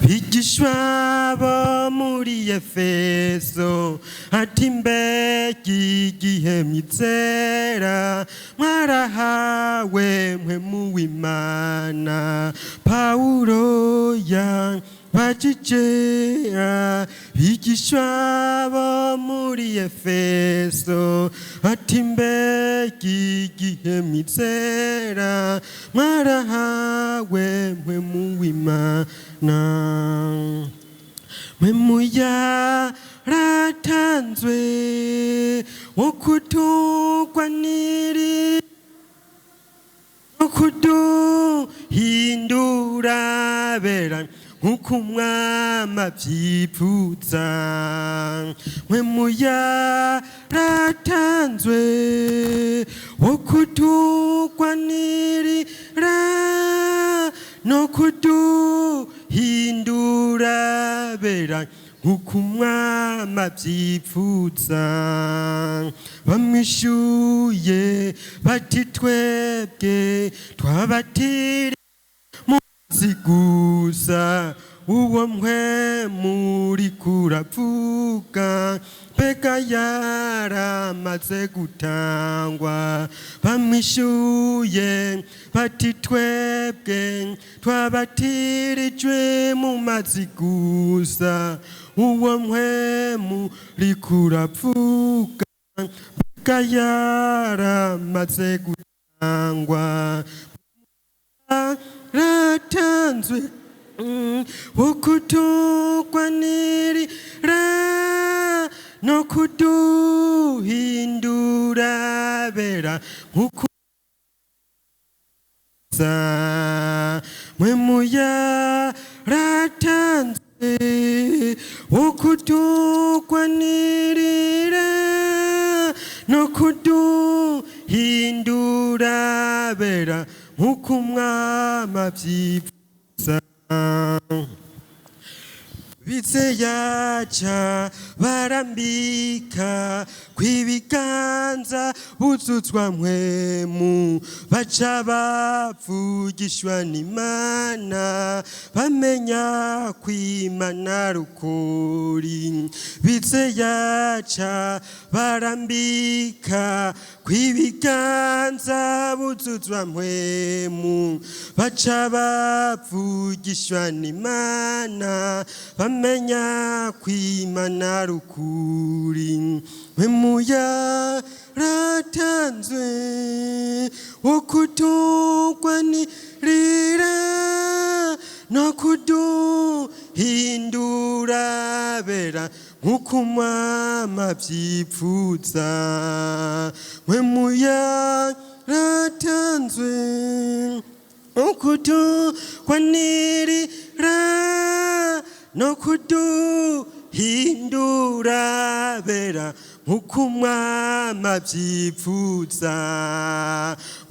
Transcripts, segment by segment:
Bigishwa bo muri Efeso ati: "Mbega igihe mwizera, mwarahawe Mpwemu w'Imana?" Pawulo yabajije bigishwa bo muri Efeso ati: "Mbega igihe mwizera, mwarahawe Mpwemu w'Imana?" Mpwemu yaratanzwe wo kutugwanirira no kuduhindura bera nk'uko Umwami avyipfuza. Mpwemu yaratanzwe wo kutugwanirira no kuduhindura bera nk'uko Umwami avyipfuza. Bamwishuye bati: "Twebwe twabatiri muzi gusa, uwo Mpwemu uriko uravuga mbega yaramaze gutangwa?" Bamwishuye bati: "Twebwe twabatirijwe mu mazi gusa, uwo Mpwemu uriko uravuga mbega yaramaze gutangwa?" Ratanzwe wo kutugwanirira no kuduhindura bera nkuko Mpwemu yaratanzwe wo kutugwanirira no kuduhindura bera nk'uko Umwami avyipfuza. Bize yaca barambika kw'ibiganza, buzuzwa Mpwemu, baca bavugishwa n'Imana, bamenya kw'Imana rukuri. Bize yaca barambika kw'ibiganza, buzuzwa Mpwemu, baca bavugishwa n'Imana, bamenya kw'Imana rukuri. Mpwemu yaratanzwe wo kutugwanirira no kuduhindura bera nk'uko Umwami avyipfuza. Mpwemu yaratanzwe wo kutugwanirira no kuduhindura bera nk'uko Umwami avyipfuza.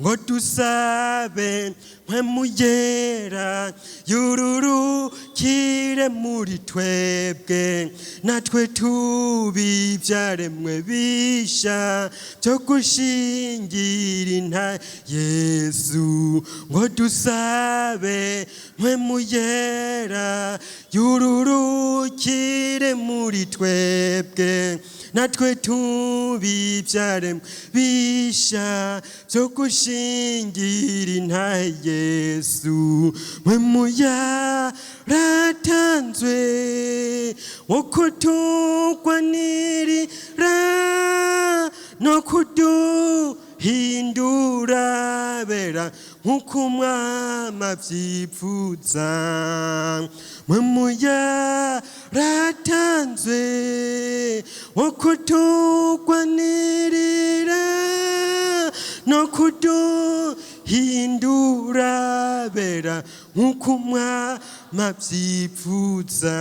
Ngo dusabe Mpwemu Yera yururukire muri twebwe, natwe tubivyaremwe bisha byo gushingira inta Yesu. Ngo dusabe Mpwemu Yera yururukire muri twebwe, natwe tubivyaremwe bisha byo gushingira intahe Yesu. Mpwemu yaratanzwe wo kutugwanirira no kuduhindura bera nk'uko Umwami avyipfuza. Mpwemu yaratanzwe wo kutugwanirira no kuduhindura bera nk'uko Umwami avyipfuza.